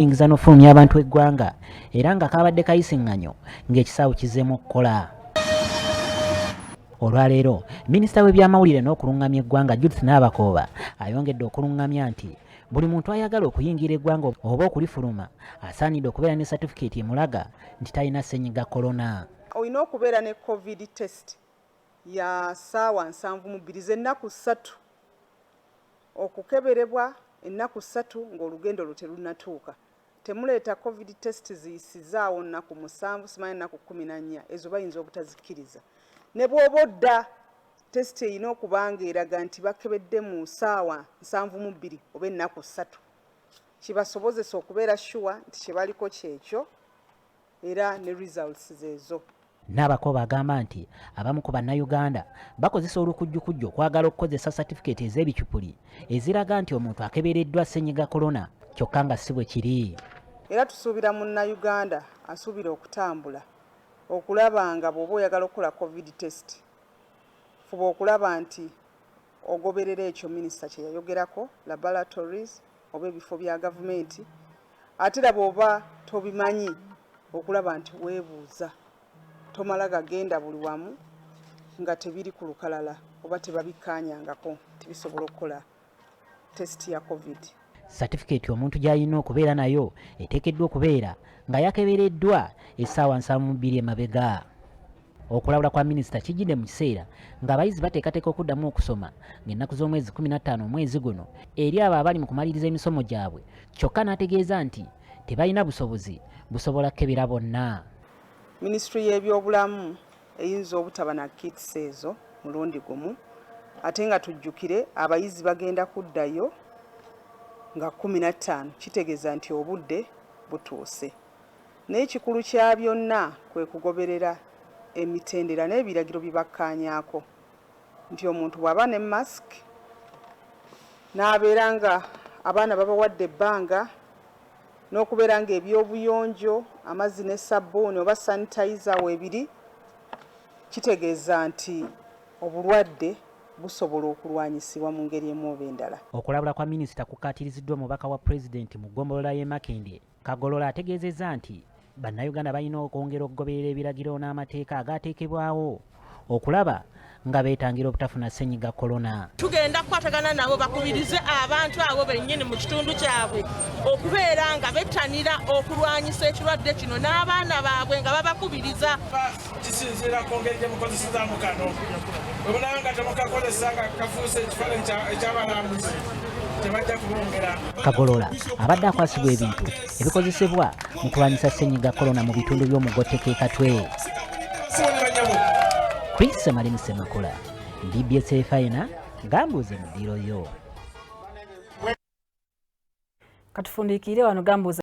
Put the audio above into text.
Okuyingiza n'okufulumya abantu eggwanga era nga kaabadde kayisiŋŋanyo ng'ekisaawe kizzeemu okukola. Olwaleero minisita w'ebyamawulire n'okulungamya eggwanga Judith Nabakooba ayongedde okulungamya nti buli muntu ayagala okuyingira eggwanga oba okulifuluma asaanidde okubeera ne satifikeeti emulaga nti talina ssennyiga kolona. Olina okubeera ne covid test ya ssaawa 72, z'ennaku 3 okukeberebwa, ennaku 3 ng'olugendo lwo terunnatuuka. Temuleeta covid test ziyisizaawo nnaku 7, simanya nnaku 14, ezo bayinza obutazikkiriza. Ne bw'oba odda, test erina okuba ng'eraga nti bakebedde mu ssaawa 72 oba ennaku 3, kibasobozesa okubeera sure nti kye baliko kyekyo era ne results zeezo. Nabakooba agamba nti abamu ku Bannayuganda bakozesa olukujjukujju okwagala okukozesa satifikeeti ez'ebicupuli eziraga nti omuntu akebereddwa ssennyiga kolona kyokka nga si bwe kiri. Era tusuubira Munnayuganda asuubira okutambula okulaba nga bw'oba oyagala okukola covid test, fuba okulaba nti ogoberera ekyo minisita kye yayogerako, laboratories oba ebifo bya gavumenti. Ate era bw'oba tobimanyi, okulaba nti weebuuza, tomala gagenda buli wamu nga tebiri ku lukalala oba tebabikkaanyangako nti bisobola okukola test ya covid. Satifikeeti omuntu gy'alina okubeera nayo eteekeddwa okubeera nga yakebereddwa essaawa 72 emabega. Okulabula kwa minisita kijjidde mu kiseera ng'abayizi bateekateeka okuddamu okusoma ng'ennaku z'omwezi 15 omwezi guno eri abo abali mu kumaliriza emisomo gyabwe, kyokka n'ategeeza nti tebalina busobozi busobola kukebera bonna. Minisitule y'ebyobulamu eyinza obutaba na kits ezo mulundi gumu, ate nga tujjukire abayizi bagenda kuddayo nga 15, kitegeeza nti obudde butuuse. Naye ekikulu kya byonna kwe kugoberera emitendera n'ebiragiro bye bakkaanyaako nti omuntu bw'aba ne mask n'abeera nga abaana babawadde ebbanga n'okubeera nga ebyobuyonjo, amazzi ne sabbuuni oba sanitizer weebiri, kitegeeza nti obulwadde busobola okulwanyisibwa mu ngeri emu oba endala. Okulabula kwa minisita kukkaatiriziddwa omubaka wa pulezidenti mu ggombolola y'e Makindye, Kagolola ategeezezza nti Bannayuganda balina okwongera okugoberera ebiragiro n'amateeka agaateekebwawo okulaba nga beetangira obutafuna ssennyiga kolona. Tugenda kukwatagana nabo bakubirize abantu abo bennyini mu kitundu kyabwe okubeera nga bettanira okulwanyisa ekirwadde kino n'abaana baabwe nga babakubiriza. Kisinziira ku ngeri gye mukozesezaamu kano. Bwe munaaba nga temukakozesa nga kafuuse ekifaananyi eky'abalambuzi, tebajja kubongera. Kagolola abadde akwasibwa ebintu ebikozesebwa mu kulwanyisa ssennyiga kolona mu bitundu by'omugotteko e Katwe. Chris Ssemalimu Ssemakula, DBS Terefayina, gambuuze mu ddiiro yo. Katufundiikirire wano gambuuze.